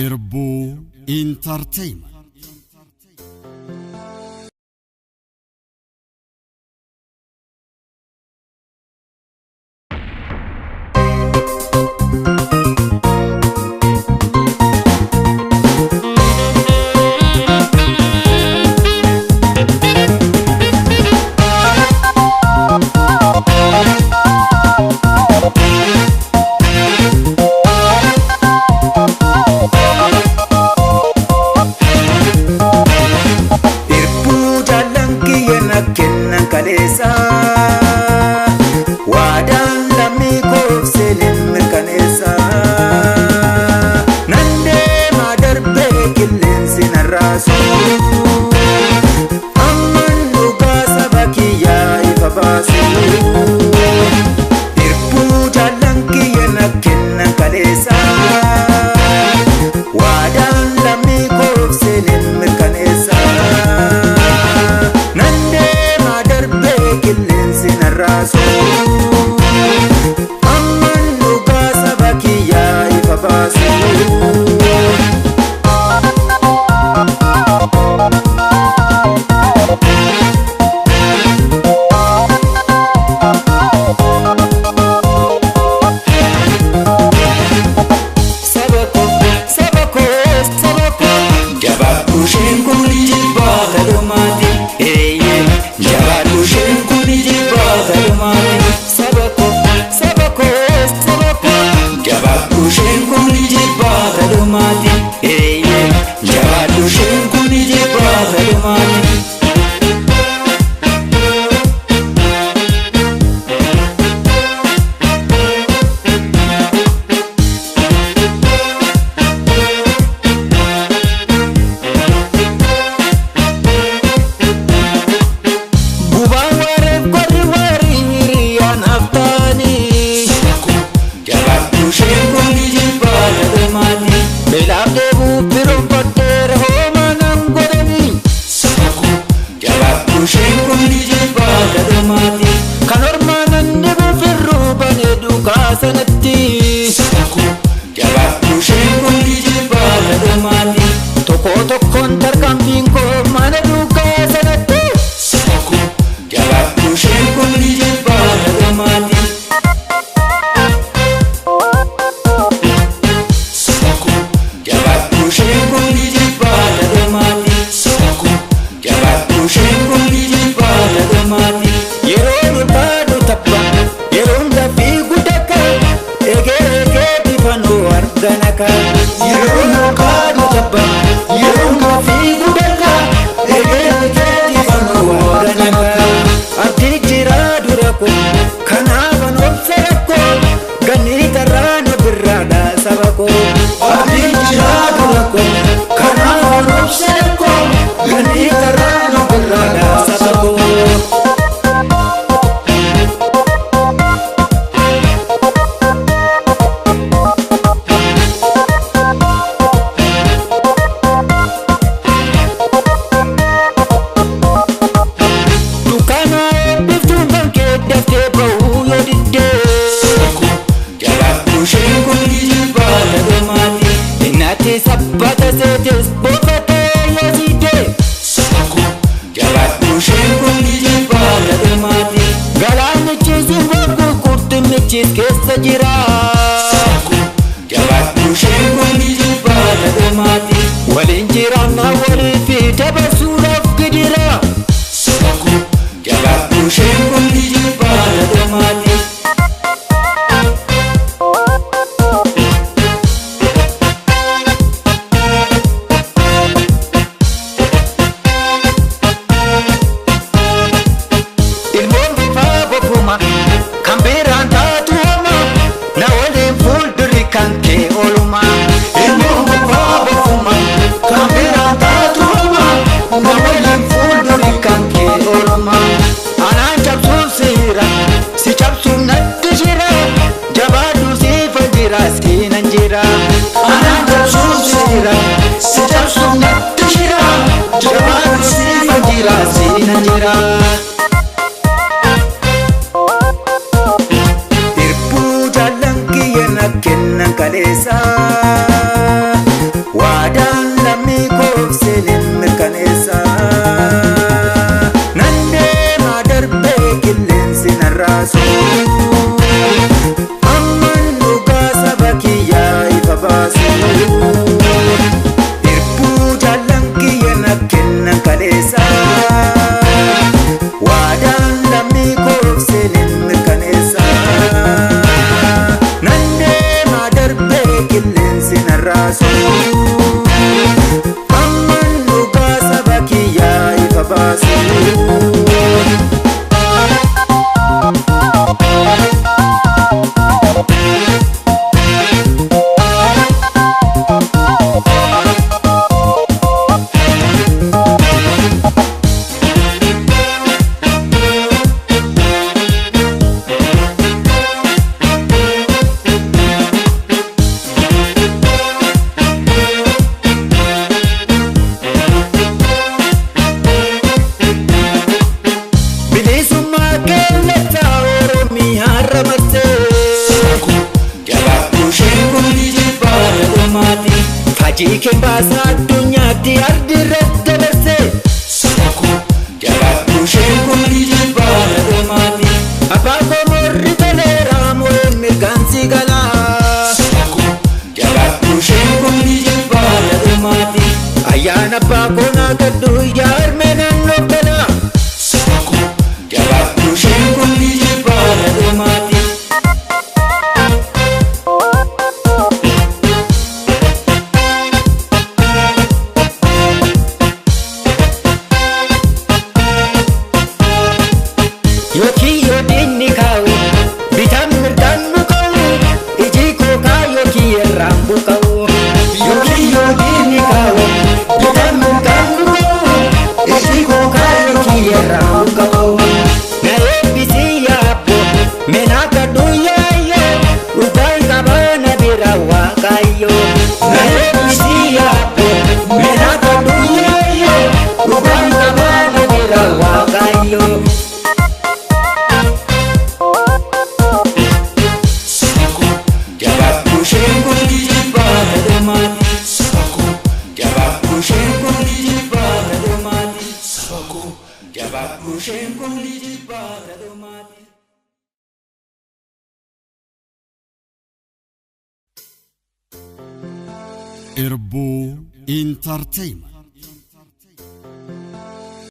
Irbuu Entertainment. Irbuu jaallan kiyya na kennan kaleessa. Waadaan lammii koof seeneen mirkaneessa. Nan deemaa darbee qilleensi narraasu. Amman dhugaa saba kiyyaa ifa baasu. Irbuu jaallan kiyya na kennan kaleessa. Waadaan lammii koof seeneen mirkaneessa. Nan deemaa darbee qilleensi narraasu. Amman dhugaa saba kiyyaa ifa baasu. Saba koo, saba koo, saba koo. Jabaadhu isheen kun jilbaa dhumaati. Eeyyee, jabaadhu isheen kun jilbaa dhumaati. Saba koo, saba koo, saba koo. Jabaadhu isheen kun jilbaa dhumaati. Eeyyee, jabaadhu isheen kun jilbaa dhumaati. Gubaan wareef qorri warii hiriyaan haftaanii. Jabaadhu isheen kun jilbaa dhumaati. Beelaaf deebuu biroon fadheera hoomaa nan godhanii. Jabaadhu isheen kun jilbaa dhumaati. Kan ormaa nan dhibu firruu banee duukaa sanatti. Jabaadhu isheen kun jilbaa dhumaati. Tokko tokkoon tarkaanfiin koo mana duukaa sanatti. Jabaadhu isheen kun jilbaa dhumaati. Jabaadhu isheen kun jilbaa dhumaati. Jabaadhu isheen kun jilbaa dhumaati. Yeroo nu taanu tapha, yeroon dafii guddaa eegee eegee bifa nu argana ka. Yeroo nu taanu tapha, yeroon dafii guddaa eegee eegee bifa nu argana ka. Abdii jira dura koo, kanaaf an obsa rakkoo, ganni tarraa na birraadha saba koo. Abdii jira dura koo, kanaaf an obsa rakkoo, ganni tarraa na birraadha saba koo. Dukkaana eebbiftuun kan kee daftee ba'uu yoo diddee. Jabaadhu isheen kun jilbaa dhumaati. Innaatti sabbata seetes buufatee yoo siidee. Jabaadhu isheen kun jilbaa dhumaati. Galaanichis hin goggu qurxummichis keessa jira. Jabaadhu isheen kun jilbaa dhumaati. Waliin jiraannaa walii fi dabarsuudhaaf gidira. Jabaadhu isheen kun jilbaa dhumaati. Ilmoon bifaa bofuma kan biraan taatu homa na waliin fuuldurri kan kee ooluma. Ilmoon bifaa bofuma kan biraan taatu homa na waliin fuuldurri kan kee ooluma. Anaan cabsuun seera si cabsuun natti jira jabaadhu siifa jira siinan jira. Anaan cabsuun seera si cabsuun natti jira jabaadhu siifa jira siinan jira. Irbuu jaallan kiyya na kennan kaleessa. kun jilbaata dhumaati. Fajii kee baasaa addunyaatti ardirra dabarse. Saba jabaadhu isheen kun jilbaata dhumaati. Abbaa koo morri toleera mureen mirgaan si galaa. Saba jabaadhu isheen kun jilbaata dhumaati. Ayyaana abbaa koo naa gaddu yaarme naannoo kanaa. Saba jabaadhu isheen kun jilbaata dhumaati. Yookiin yoo diinni kaa'u bitaan mirgaan nu ka'u iji koo yookiin irraan buqa'u. Yookiin yoo diinni kaa'u bitaan mirgaan nu ka'u iji koo yookiin irraan buqa'u. Na eebbisii yaabbo mena kadhu yaayyoo dhugaan qabaa na bira waaqayyo. Na eebbisii yaabbo mena kadhu yaayyoo dhugaan qabaa na bira waaqayyo. Jabaadhu isheen kun jilbaata dhumaati. Saba jabaadhu isheen kun jilbaata dhumaati. Saba jabaadhu isheen kun jilbaata dhumaati. Erboo Entertainment.